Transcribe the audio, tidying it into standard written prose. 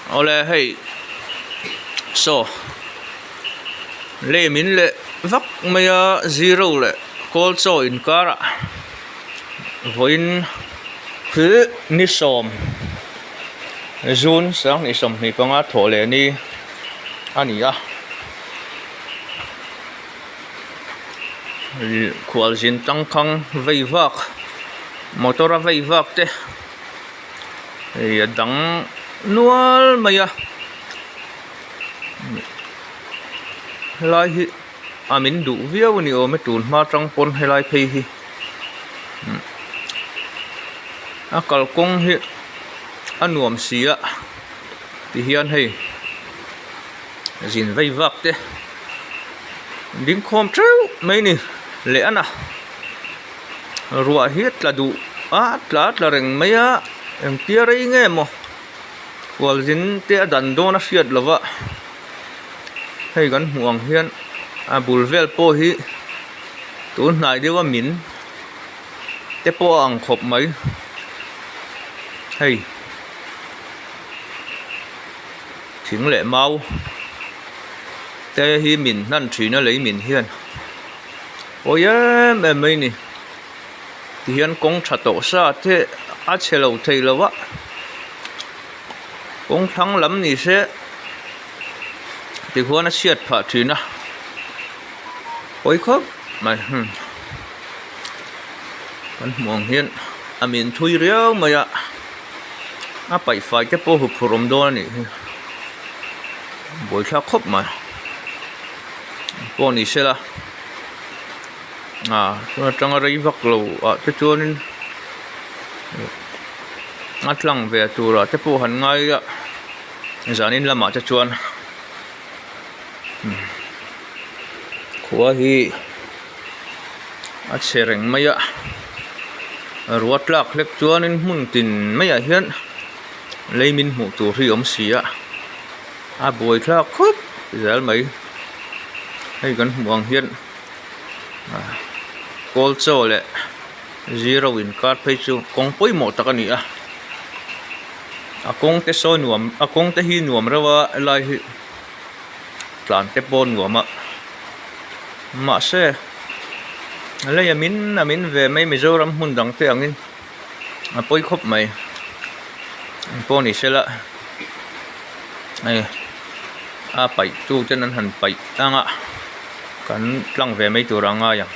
Awle hei saw lei min leh vak mai a zero leh kawl chaw inkarah vawiin hi ni sawm June sanghnih 25 thawh leh ni a ni a khualzin tangkhang vei vak motor a vei vak te. Hei a dang nual mai a helai hi a min duh viau a ni awm e tun hma tang pawn helai phei hi a kalkawng hi a nuam si a tihian hei zin vei vak te ding khawm theuh mai a ni leh a na. Ruah hi a tla duh a a tla a tla reng mai a engtia rei nge maw hualzin te a dan dawn a hriat lova hei kan hmuh ang hian a bul vel pawh hi tun hnai deuh a min te pawh a ang khawp mai hei thing leh mau te hi min hnan thin a lei min hian. Pawi em em mai ni tihian kawng tha tawh sa te a chhe lo thei lo a kawng thlang lam ni se tikhuan a chhiat phah thin a pawi khawp mai hmm kan hmuh ang hian a min thui riau mai a a paih fai te pawh huphurh awm dawn a nih hi buaithlak khawp mai. Pawh ni sela ah tun atanga rei vak lo ah te chuanin a tlang ve turah te pawh han ngai a zanin lamah te chuan khua hi a chhe reng mai a ruah tlak hlek chuanin hmun tin maiah hian lei min hmuh tur hi a awm si a. A buai thlak khawp zel mai hei kan hmuh ang hian kawl chaw leh zero inkar phei chu kawng pawimawh tak a ni a a kawng te saw nuam a kawng te hi nuam reuh a helai hi tlan te pawh a nuam a mahse lei a min a min ve mai Mizoram hmun dang te angin a pawi khawp mai pawh ni sela hei a paih tu ten an han paih ang a kan tlang ve mai tur a ngai ang.